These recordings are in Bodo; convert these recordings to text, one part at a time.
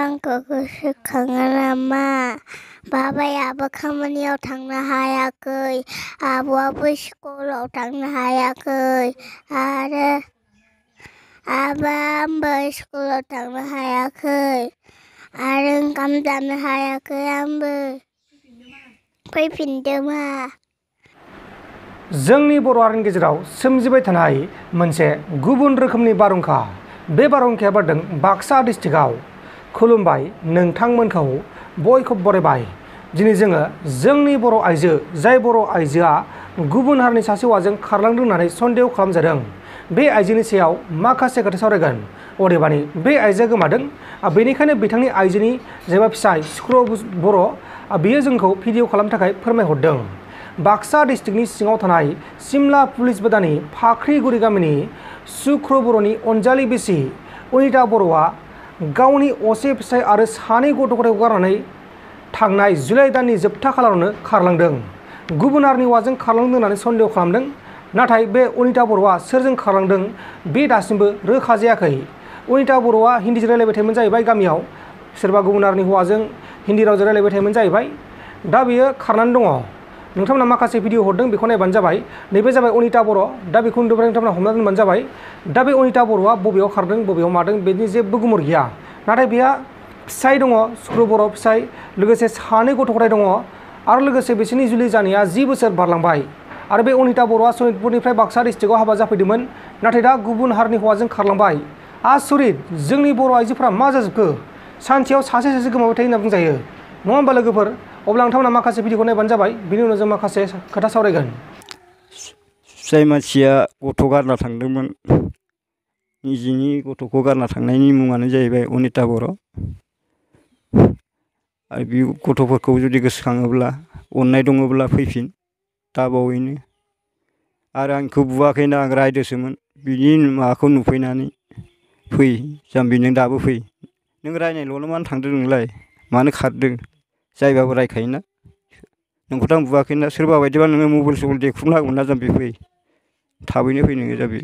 आंखौ गोसोखाङो नामा? बाबायाबो खामानियाव थांनो हायाखै, आब'आबो स्कुलाव थांनो हायाखै आरो आबा स्कुलाव थांनो हायाखै आरो ओंखाम जानो हायाखै आंबो। फैफिनदोमा। जोंनि बर' हारिनि गेजेराव सोमजिबाय थानाय मोनसे गुबुन रोखोमनि बारहुंखा। बे बारहुंखाया बारदों बाक्सा डिस्ट्रिक्टआव। खुलुमबाय नोंथांमोनखौ बयखौबो बरायबाय। दिनै जोङो जोंनि बर' आइजो, जाय बर' आइजोआ गुबुन हारिनि सासे हौवाजों खारलांदों होननानै सन्देह खालामजादों, बे आइजोनि सायाव माखासे खोथा सावरायगोन। अदेबानि बे आइजोआ गोमादों, बेनिखायनो बिथांनि आइजोनि जेबा फिसाय सुक्र बर' बियो जोंखौ भिडिअ खालामनो थाखाय फोरमायहरदों। बाक्सा डिस्ट्रिक्टनि सिङाव थानाय सिमला पुलिस बेदानि फाख्रिगुरि गामिनि सुक्र बर'नि अनजालि बिसि अनिता बर'आ गावनि असे फिसाय आरो सानै गथ' गथायखौ गारनानै थांनाय जुलाइ दाननि जोबथा खालारावनो खारलांदों। गुबुन हारिनि हौवाजों खारलांदों होननानै सन्देह खालामदों। नाथाय बे अनिता बर'आ सोरजों खारलांदों बे दासिमबो रोखा जायाखै। अनिता बर'आ हिन्दीजों रायलायबाय थायोमोन जाहैबाय गामियाव, सोरबा गुबुन हारिनि हौवाजों हिन्दी रावजों रायलायबाय थायोमोन जाहैबाय। दा बियो खारनानै दङ। नोंथांमोना माखासे भिडिअ हरदों, बेखौ नायबानो जाबाय। नैबे जाबाय अनिता बर'। दा बेखौ नुदोंब्ला नोंथांमोना हमना दोनबानो जाबाय। दा बे अनिता बर'आ बबेयाव खारदों, बबेयाव मादों, बेनि जेबो गुमुर गैया। नाथाय बेहा फिसाय दङ, सुक्र बर' फिसाय, लोगोसे सानै गथ' गथाय दङ आरो लोगोसे बिसोरनि जुलि जानाया 10 बोसोर बारलांबाय। आरो बे अनिता बर'आ सनितपुरनिफ्राय बाक्सा डिस्ट्रिक्टआव हाबा जाफैदोंमोन, नाथाय दा गुबुन हारिनि हौवाजों खारलांबाय। आसरित, जोंनि बर' आइजोफोरा मा जाजोबखो? सानसेयाव सासे गोमाबाय थायो होनना बुंजायो, नङा होमबा लोगोफोर? अब्ला नोंथांमोना माखासे भिडिअखौ नायबानो जाबाय। बिनि उनाव जों माखासे खोथा सावरायगोन। जाय मानसिया गथ' गारना थांदोंमोन, निजिनि गथ'खौ गारना थांनायनि मुङानो जाहैबाय अनिता बर'। आरो बे गथ'फोरखौ जुदि गोसोखाङोब्ला, अननाय दङब्ला फैफिन दाबावैनो। आरो आंखौ बुवाखैना, आं रायदोंसोमोन। बिनि माबाखौ नुफैनानै फै जाम्बि, नों दाबो फै। नों रायनायल'नो मानो थांदों नोंलाय? मानो खारदों? जायबाबो रायखायोना। नोंखौथ' आं बुवाखैना। सोरबा बायदिबा नोङो मबाइल सबाइल देख्रुबनो हागौमोन ना जाम्बि, फै थाबैनो फै नोङो जाम्बि।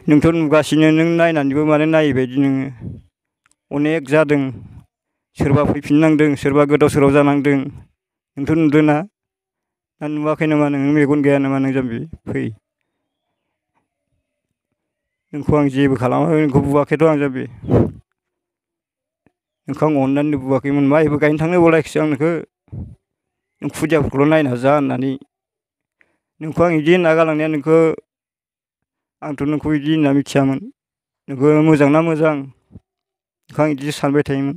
नोंथ' नुगासिनो, नों नायनानैबो मानो नायै बायदि नोङो? अनेक जादों, सोरबा फैफिननांदों, सोरबा गोदाव सोराव जानांदों। नोंथ' नुदों ना? ना नुवाखै नामा? नों मेगन गैया नामा नों जाम्बि? फै। नोंखौ आं जेबो खालामाखै, नोंखौ बुवाखैथ' आं जाम्बि। नोंखौ आं अननानै बुवाखैमोन। माइबो गायनो थांनो बोलायखैसो आं नोंखौ। नों खुदियाफोरखौल' नायना जा होननानै। नोंखौ आं बिदि होनना गालांनाया नोंखौ, आंथ' नोंखौ बिदि होनना मिथियामोन। नोंखौ मोजां ना मोजां, नोंखौ आं बिदिसो सानबाय थायोमोन।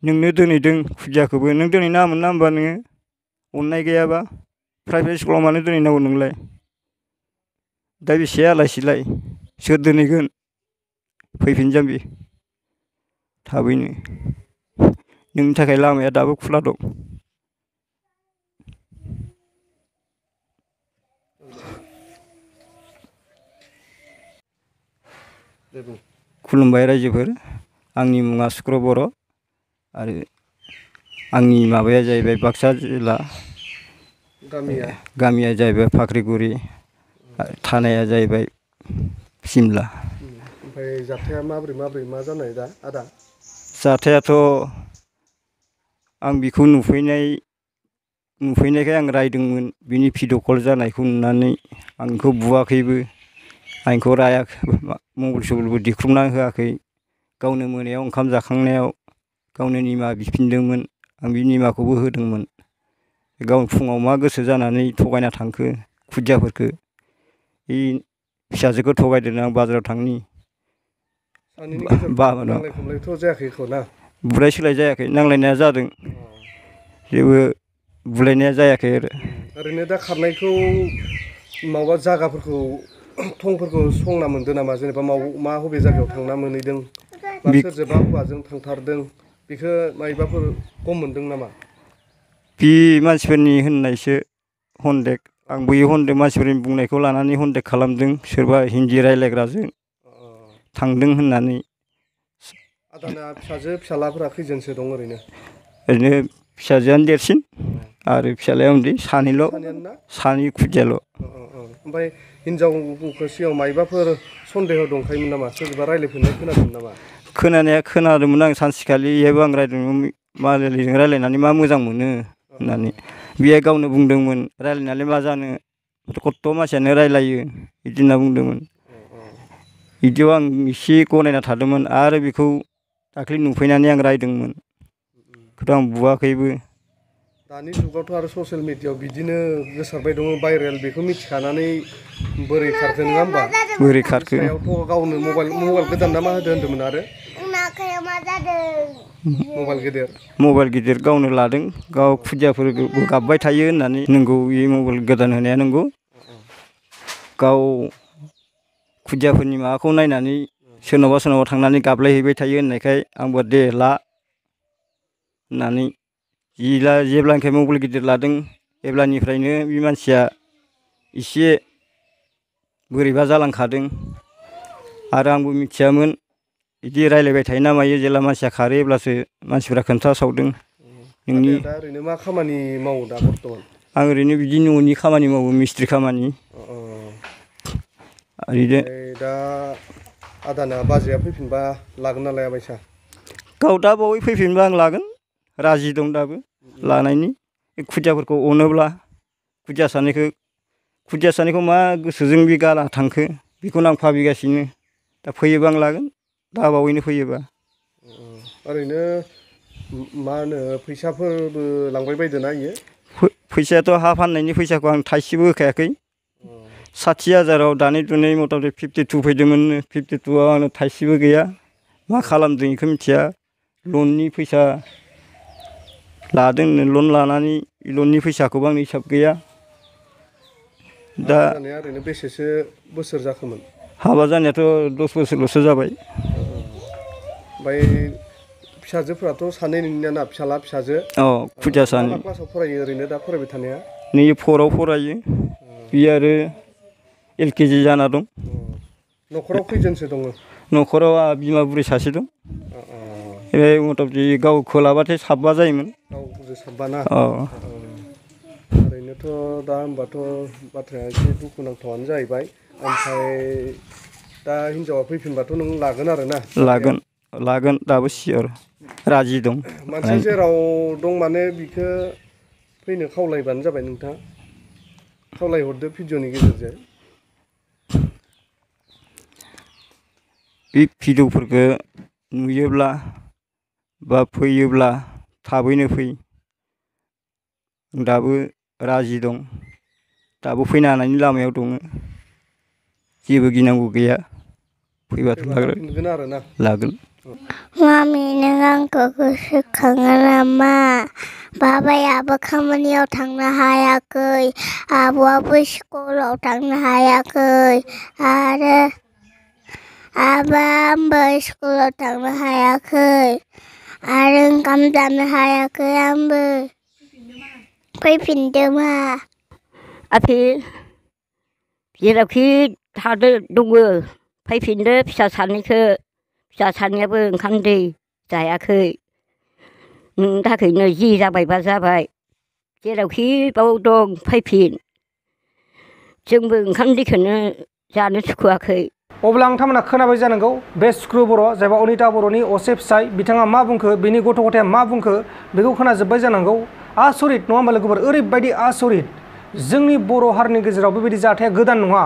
नोंनो दोनहैदों खुदियाखौबो। नों दोनहैनाङामोन ना होमबा नोङो? अननाय गैयाबा प्राइभेट स्कुलाव मानो दोनहैनांगौ नोंलाय? दा बेसे आलाय सिलाय, सोर दोनहैगोन? फैफिन जाम्बि थाबैनो। नोंनि थाखाय लामाया दाबो खुला दं। खुलुमबाय रायजोफोर, आंनि मुङा सुक्र बर'। आरो आंनि माबाया जाहैबाय बाक्सा जिल्ला, गामिया जाहैबाय फाख्रिगुरि, थानाया जाहैबाय सिमला। ओमफ्राय जाथाया माब्रै मा जानाय दा आदा? जाथायाथ' आं बेखौ नुफैनायखाय आं रायदोंमोन। बिनि भिडिअ कल जानायखौ नुनानै आंखौ बुवाखैबो, आंखौ रायाखै, मबाइल सबाइलबो देख्रुबना होआखै। गावनो मोनायाव ओंखाम जाखांनायाव गावनो निमाहा बिफिनदोंमोन। आं बे निमाहाखौबो होदोंमोन। गाव फुङाव मा गोसो जानानै थगायना थांखो खुदियाफोरखौ? बे फिसाजोखौ थगायदों आं बाजाराव थांनि। नांलाय खमलायथ' जायाखै खोमा? बुलाय सोलाय जायाखै, नांलायनाया जादों। जेबो बुलायनाया जायाखै आरो। ओरैनो दा खारनायखौ माबा जागाफोरखौ, थंफोरखौ संना मोनदों नामा? जेनेबा मा बबे जायगायाव थांना मोनहैदों, बा सोरजोंबा हौवाजों थांथारदों, बेखौ मायबाफोर गम मोनदों नामा? बे मानसिफोरनि होननायसो हन्देक। आं बै हन्देक मानसिफोरनि बुंनायखौ लानानै हन्देक खालामदों। सोरबा हिन्दी रायज्लायग्राजों थांदों होननानै। आदाना फिसाजो फिसालाफोरा खैजोनसो दं ओरैनो? ओरैनो फिसाजोआनो देरसिन आरो फिसालाया उन्दै सानैल' सानैयानो ना सानै खुदियाल' ओमफ्राय हिनजावखौ सिगाङाव मायबाफोर सन्देह दंखायोमोन नामा सोरबा रायज्लायफिननाय खोनादोंमोन नामा खोनानाया खोनादोंमोन आं सानसेखालि बेहायबो आं रायज्लायदोंमोन मालायजों रायज्लायनानै मा मोजां मोनो होननानै बेहाय गावनो बुंदोंमोन रायज्लायनानै मा जानो खथ' मानसियानो रायज्लायो बिदि होनना बुंदोंमोन बिदियाव आं एसे गनायना थादोंमोन आरो बेखौ दाख्लै नुफैनानै आं रायदोंमोन बेखौथ' आं बुवाखैबो दानि जुगावथ' आरो ससियेल मिडियाआव बिदिनो गोसारबाय दङ भाइरेल बेखौ मिथिखानानै बोरै खारखो नङा होमबा बोरै खारखो सायावथ' गावनो मबाइल गोदान ना मा होदो होन्दोंमोन आरो मबाइल गिदिर गावनो लादों गाव खुदियाफोर गाबबाय थायो होननानै नंगौ बे मबाइल गोदान होनाया नंगौ गाव खुदियाफोरनि माबाखौ नायनानै सोरनावबा थांनानै गाबलायहैबाय थायो होननायखाय आंबो दे ला होननानै जेब्लानिफ्राय मबाइल गिदिर लादों अब्लानिफ्रायनो बे मानसिया एसे बोरैबा जालांखादों आरो आंबो मिथियामोन बिदि रायज्लायबाय थायो ना मायो जेब्ला मानसिया खारो अब्लासो मानसिफ्रा खोन्थासावदों नोंनि दा ओरैनो मा खामानि मावो दा बर्थमान आं ओरैनो बिदि न'नि खामानि मावो मिस्ट्रि खामानि ओरैनो दा आदाना बाजैया फैफिनबा लागोन ना लाया बायसा गाव दा बावै फैफिनबा आं लागोन राजि दं दाबो लानायनि खुदियाफोरखौ अनोब्ला खुदिया सानैखौ मा गोसोजों बे गारा थांखो बेखौनो आं भाबिगासिनो दा फैयोबा आं लागोन दा बावैनो फैयोबा ओरैनो मा होनो फैसाफोरबो लांबाय बायदोना इयो फैसायाथ' हा फाननायनि फैसाखौ आं थाइसेबो होखायाखै 60,000आव दानै दुनै मथा मथि 52 फैदोंमोन 52आव आंनो थाइसेबो गैया मा खालामदों बेखौ मिथिया लननि फैसा लादों लन लानानै लननि फैसाखौबो आंनि हिसाब गैया दा ओरैनो बेसेसो बोसोर जाखोमोन हाबा जानायाथ' 10 बोसोरल'सो जाबाय ओमफ्राय फिसाजोफोराथ' सानै नोंनियाना फिसाला फिसाजो खुदिया सानै मा क्लासाव फरायो ओरैनो दा फरायबाय थानाया नै 4आव फरायो बियो आरो LKG जाना दं न'खराव खैजोनसो दङ न'खराव बिमा बुरै सासे दं ओमफ्राय मथा मथि गावखौ लाबाथाय 7 जायोमोन गावजों 7 ना ओरैनोथ' दा होनबाथ' बाथ्राया एसे दुखुनांथावानो जाहैबाय ओमफ्राय दा हिनजावा फैफिनबाथ' नों लागोन आरो ना लागोन दाबो सियर राजि दं मानसिया जेराव दं माने बिखौ फैनो खावलायबानो जाबाय नोंथाङा खावलायहरदो भिडिअ'नि गेजेरजों बे भिडिअ'फोरखौ नुयोब्ला बा फैयोब्ला थाबैनो फै दाबो राजि दं दाबो फैनो हानायनि लामायाव दङ जेबो गिनांगौ गैया फैबाथ' लागोन मामि नों आंखौ गोसोखाङो नामा बाबायाबो खामानियाव थांनो हायाखै आब'आबो स्कुलाव थांनो हायाखै आरो आंबो स्कुलाव थांनो हायाखै आरो ओंखाम जानो हायाखै आंबो फैफिनदो मा आफि जेरावखि थादो दङ फैफिनदो फिसा सानैयाबो ओंखाम दै जायाखै नोंनि थाखायनो जि जाबायबा जाबाय जेरावखि बाव दं फैफिन जोंबो ओंखाम दैखौनो जानो सुखुवाखै अब्ला नोंथांमोना खोनाबाय जानांगौ बे सुक्रु बर' जायबा अनिता बर'नि असे फिसाय बिथाङा मा बुंखो बिनि गथ' गथाया मा बुंखो बेखौ खोनाजोब्बाय जानांगौ आसरित नङा होमबा लोगोफोर ओरैबायदि आसरित जोंनि बर' हारिनि गेजेराव बेबायदि जाथाया गोदान नङा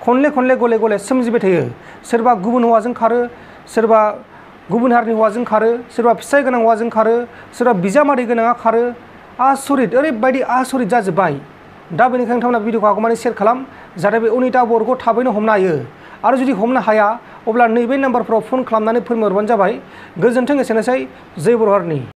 खनले गले गले सोमजिबाय थायो सोरबा गुबुन हौवाजों खारो सोरबा गुबुन हारिनि हौवाजों खारो सोरबा फिसाय गोनां हौवाजों खारो सोरबा बिजामादै गोनाङा खारो आसरित ओरैबायदि आसरित जाजोब्बाय दा बेनिखायनो नोंथांमोना भिडिअखौ हागौमानि शेयार खालाम जाहाथे बे अनिता बर'खौ थाबैनो हमनो हायो आरो जुदि हमनो हाया अब्ला नैबे नाम्बारफोराव फन खालामनानै फोरमायहरबानो जाबाय गोजोन्थों एसेनोसै जय बर' हारिनि